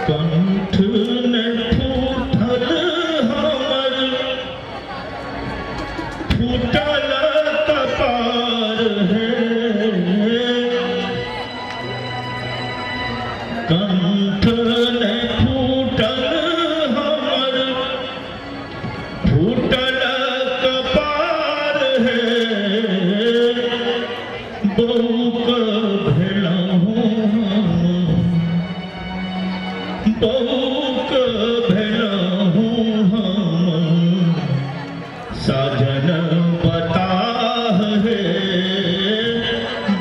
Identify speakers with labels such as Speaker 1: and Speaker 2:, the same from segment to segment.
Speaker 1: कंठ ने फूटल हमर फूटल कपार हे कंठ ने फूटल हमर फूटल कपार हे बौक भेलहुँ हम बौक भेलहुँ हम साजन बताह हे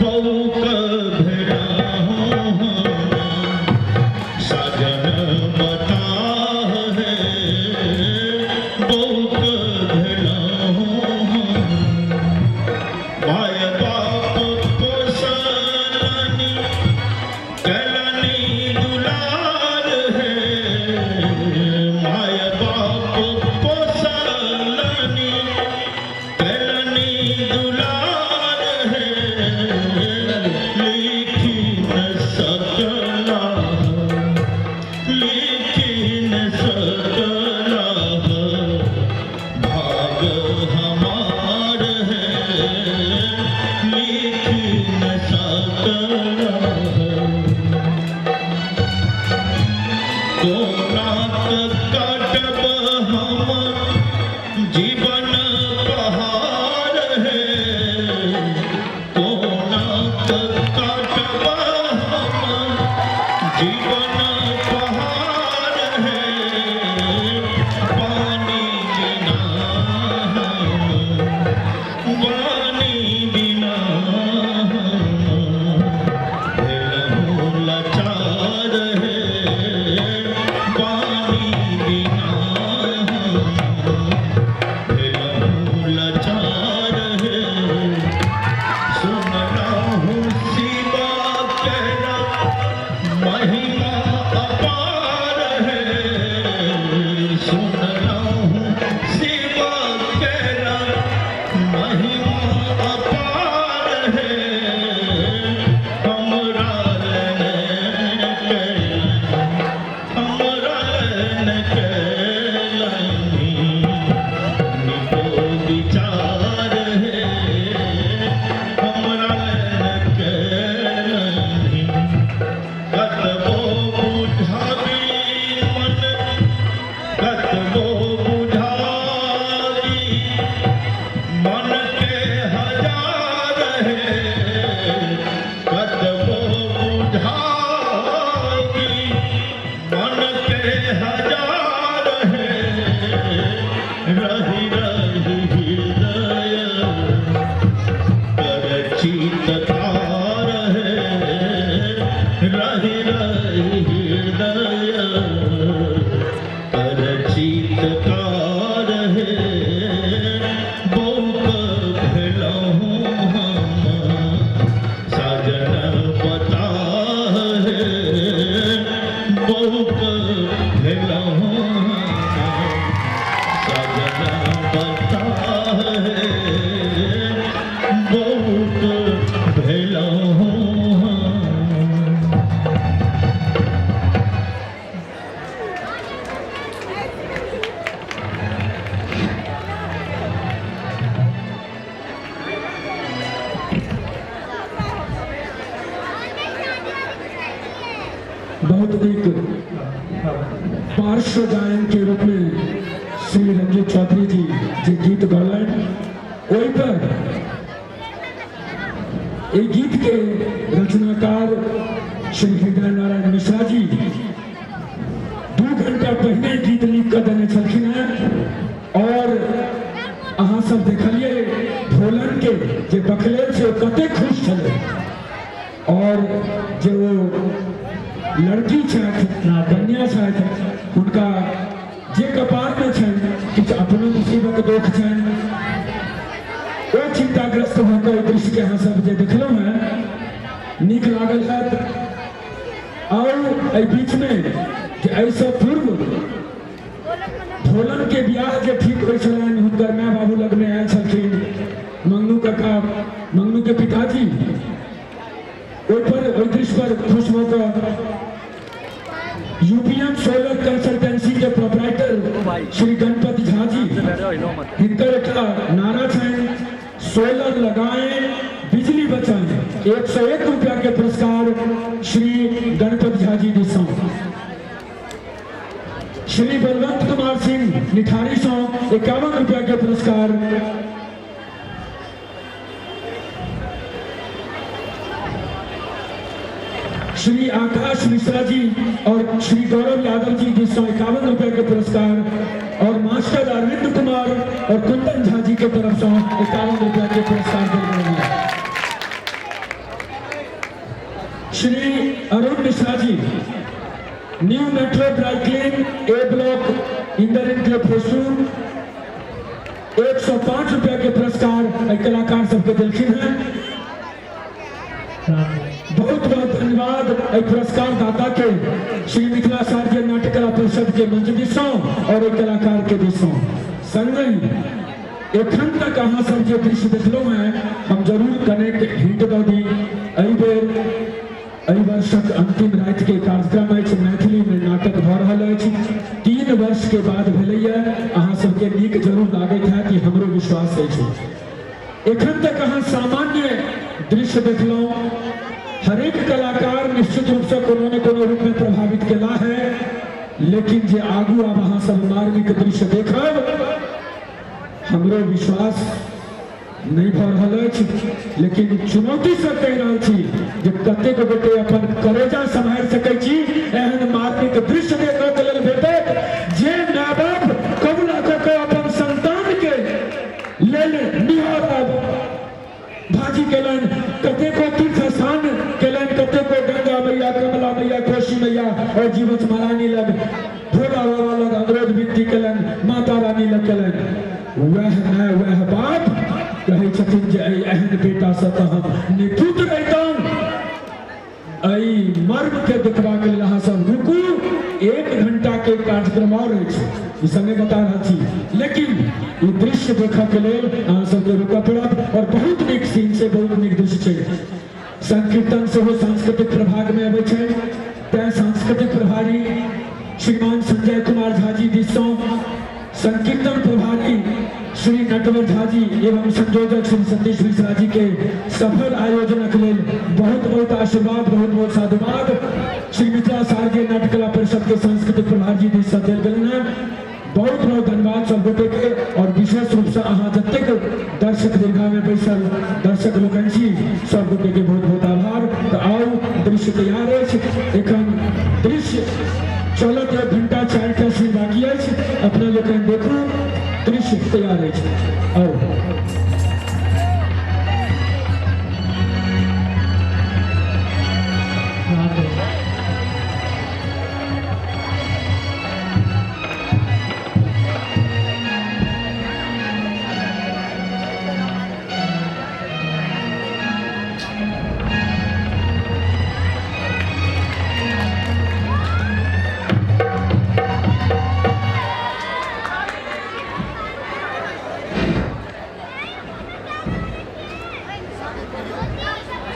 Speaker 1: बौक भेलहुँ हम साजन बताह हे बौक भेलहुँ हम माय बाप पोसलनि कलनी दुलार हे माय बाप पोसलनि कलनी दुलार हे लिखी न सकला लिखी न सकला भाग हमार है लिखी न सकला कोनाक काटब हम जीवन पहाड़ है कोनाक काटब हम जीवन पहाड़ है पानी बिना हम वाणी बिना हम भेलहुँ लाचार है वाणी बिना हम भेलहुँ लाचार है सुनलहुँ शिवा केरा महिमा अपार है सुनलहुँ शिवा केरा महिमा अपार है हमरा लेने कैलनि हमरा लेने कैलनि निको विचार है हमरा लेने कैलनि कतबो बुझाबी मन कतबो बुझाबी मन के हजार है कतबो बुझाबी मन के हजार है रही रही हृदय कर चितकार है रही रही हृदय कर चितकार है बौक भेलहुँ हम साजन बता है बौक भेलहुँ हम साजन बता है बौक भेलहुँ हम।
Speaker 2: बहुत नीक पार्श्व गायन के रूप में श्री रंजीत चौधरी जी जे गीत गौलनि ओहि पर एहि गीत के रचनाकार श्री हृदय नारायण मिश्रा जी 2 घंटा पहिने गीत लिख कऽ देने छलखिन हेँ और अहाँ सब देखलिए भोलन के जे बखलेल छै ओ कते खुश छलै और जे ओ लड़की छथि कन्या छथि हुनका जे कपारमे छनि किछु अपनो मुसीबत दोख छनि ओ चिंताग्रस्त भऽ कऽ एहि दृश्यके अहाँ सब जे देखलहुँ हेँ नीक लागल हैत। और एहि बीचमे जे एहिसँ पूर्व भोलन के बियाह जे ठीक होइ छलनि हुनकर माय बाबू लगमे आयल छलखिन मंगनू काका मंगनू के पिताजी ओहि पर ओहि दृश्य पर खुश भऽ कऽ यूपी ज्ञान सोलर कंसल्टेंसी के प्रोपराइटर श्री गणपति झा जी, हिनकर एकटा नारा छनि, सोलर लगाएं बिजली बचाएं। 101 रुपया के पुरस्कार श्री गणपति झा जी दिस। श्री बलवंत कुमार सिंह निठारी सौ 51 रुपया के पुरस्कार। श्री आकाश मिश्रा जी और श्री गौरव यादव जी की 151 रुपए के पुरस्कार और मास्टर अरविंद कुमार और कुंदन झा जी के तरफ से 51 रुपए के पुरस्कार दिए गए हैं। Shri Arun Mishra ji, new metro dry clean A block Inder enclave Phase 105 रुपया के पुरस्कार एहि कलाकार सबके देलखिन हैं। बहुत बहुत धन्यवाद एहि पुरस्कार दाता के, श्री मिथिला शारदीय नाट्यकला परिषद के मंच दिसों और एहि कलाकार के दिसों। संगहि एखन तक अहाँ सब जे दृश्य देखलहुँ हैं, हम जरूर कनेक हिंट दऽ दी। एहि बेर एहि वर्षक अंतिम राति के कार्यक्रम अछि, मैथिली में नाटक भऽ रहल अछि, 3 वर्ष के बाद भेलैया। अहाँ सबके नीक जरूर लागैत हैत, ई हमरो विश्वास अछि। एखन तक अहाँ सामान्य दृश्य देखलहुँ, हरेक कलाकार निश्चित रूप से कोनो ने कोनो रूप में प्रभावित केला है, लेकिन जे आगू आब अहाँ सब मार्मिक दृश्य देखब, हमरो विश्वास नहीं भऽ रहल अछि, लेकिन चुनौती से कहि रहल छी जे कतेक गोटे अपन करेजा सम्हारि सकै छी। एहन मार्मिक दृश्य देखऽ के लेल भेटत जे माय बाप कबुला कऽ के अपन संतान के लेल निहोरब भाजी केलनि, कतेको तीर्थ स्थान केलनि, कतेको गंगा मैया, कमला मैया, कोशी मैया और जीवछ महारानी लग, भोला बाबा लग अनुरोध विनती केलनि, माता रानी लग केलनि। वएह माय वएह बाप कहै छथिन जे एहि एहन बेटासँ तऽ हम निपुत रहितहुँ। एहि मर्म के देखबाक लेल अहाँ सब रुकू, 1 घंटा के कार्यक्रम और अछि, ई समय बता रहल छी, लेकिन ई दृश्य देखऽ के लेल अहाँ सबके रुकऽ पड़त और बहुत नीक सीन छै, बहुत नीक दृश्य छै। संकीर्तन सेहो सांस्कृतिक प्रभाग में अबै छै, तैं सांस्कृतिक प्रभारी श्रीमान संजय कुमार झा जी दिस सँ संकीर्तन प्रभारी श्री नटवर झा जी एवं संयोजक श्री सतीश मिश्रा जी के सफल आयोजनक लेल बहुत बहुत आशीर्वाद, बहुत बहुत साधुवाद श्री मिथिला शारदीय नाट्यकला परिषद के सांस्कृतिक प्रभारी जी दिस सँ देल गेलनि हैं। बहुत बहुत धन्यवाद सब गोटे के और विशेष रूप से अहाँ जतेक दर्शक दीर्घा में बैसल दर्शक लोकनि छी, सब गोटे के बहुत बहुत आभार। तऽ आउ, दृश्य तैयार अछि, एखन दृश्य चलत, 1 घंटा 4टा सीन बाकी अछि, अपना लोकनि देखू, दृश्य तैयार अछि, आउ।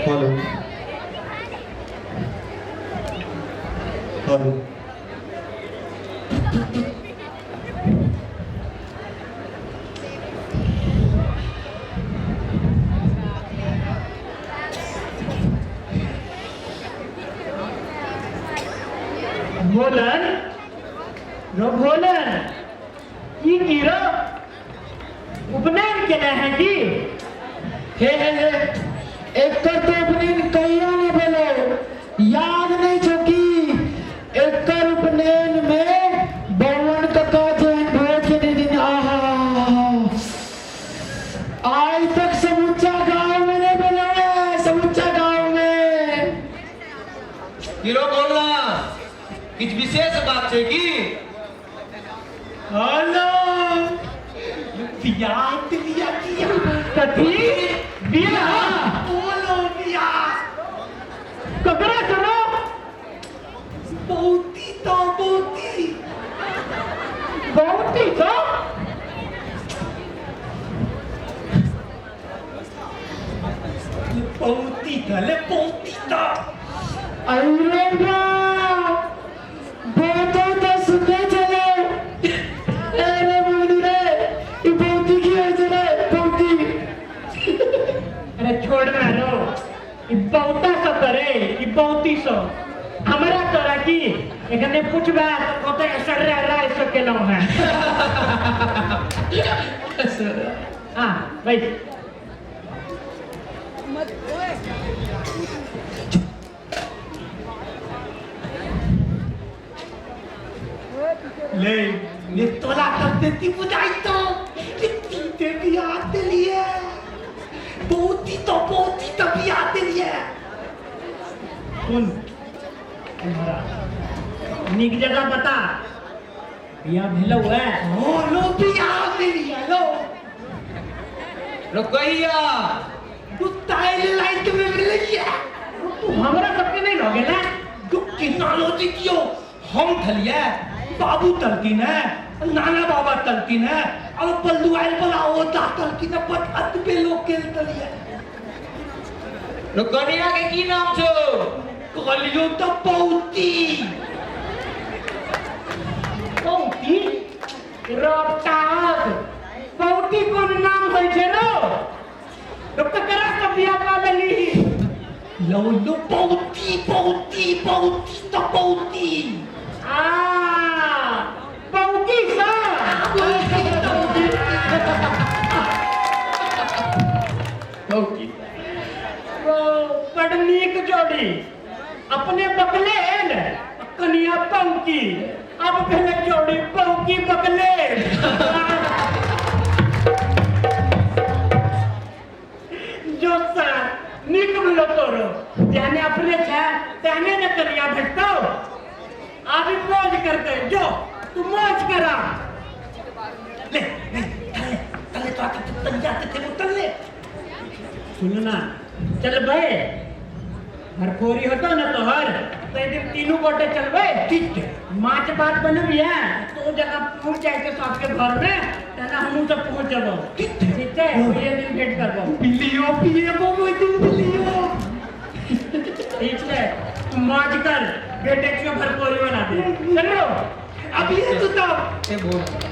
Speaker 1: हेलो हेलो,
Speaker 3: भोलन रो भोलन, की की रो उपनयन केने है की?
Speaker 4: हे हे हे, एकर तो उपनयन कहियो नहीं भेलो, याद नहीं छो की एकर उपनयन में बौवन कका जेहन भोज के दिन, आहा आज तक समूचा गांव में नहीं भेलो है, समूचा गांव में।
Speaker 5: हीरो बोलना किछु विशेष बात छै की?
Speaker 3: हेलो, बियाह बियाह किया कथी बियाह? बोलो बियाह ककरा करो?
Speaker 4: बहुती तो बहुती
Speaker 3: बहुती तो
Speaker 4: बहुती तले बहुती तो। अरे बा, बहुत
Speaker 3: हमरा तोरा की एखने पूछबे ओतऽ सर्रा राय से केलहुँ हैं। हाँ बैठ।
Speaker 6: ले ले तोला करते ती बुझाई तो कि तीते बियाह देलिए बहुत ही तो बियाह देलिए।
Speaker 3: सुन नीक जगह बता बियाह भेलौ है।
Speaker 6: ओ लो बियाह देलिए लो।
Speaker 5: रो कहिया?
Speaker 6: कुत्ताइल लाइट में मिलैया।
Speaker 3: तू हमरा सबके नहीं लगे ना।
Speaker 6: दुखी नालो दिखियो हम थलिए बाबू तलकिन है नाना बाबा तलकिन है और पल्लू आयल वाला ओता तलकिन है पट अत पे लोग के तलिए।
Speaker 5: रो कनिया के की नाम छौ?
Speaker 6: कहलियो तो पौती।
Speaker 3: पौती? रटाक पौती कोन नाम होइ छै रो? तो ककरा से बियाह कऽ लेली?
Speaker 6: लो लो पौती पौती पौती तो पौती।
Speaker 3: आ पौती सा
Speaker 5: पौती।
Speaker 3: बड़ नीक जोड़ी अपने बकलेन कनिया पौकी अब भेलै जोड़ी पौकी बकलेन। जो सर नीक भेलो तोरो जहने अपने छै तहने ने कनिया भेटतौ। अभी मौज करते जो तू मौज करा।
Speaker 6: ले ले तले तले तो आते तल जाते थे वो तले।
Speaker 3: सुन ना चल भाई भरपूरी होतो ना तोहर तो एक दिन तीनों गोटे चलबे।
Speaker 6: ठीक है।
Speaker 3: माछ भात बनबिहे तो जगह पहुंच जाए के सबके घर में तना हमहू सब पहुंच जबो।
Speaker 6: ठीक है।
Speaker 3: ठीक है ओए दिन भेंट करबो।
Speaker 6: बिल्लियो पिए वो दिन बिल्लियो।
Speaker 3: ठीक है तू मौज कर बेटे क्यों भरपूरी बना दे। चलो
Speaker 6: अब ये तो तब
Speaker 5: ए बोल।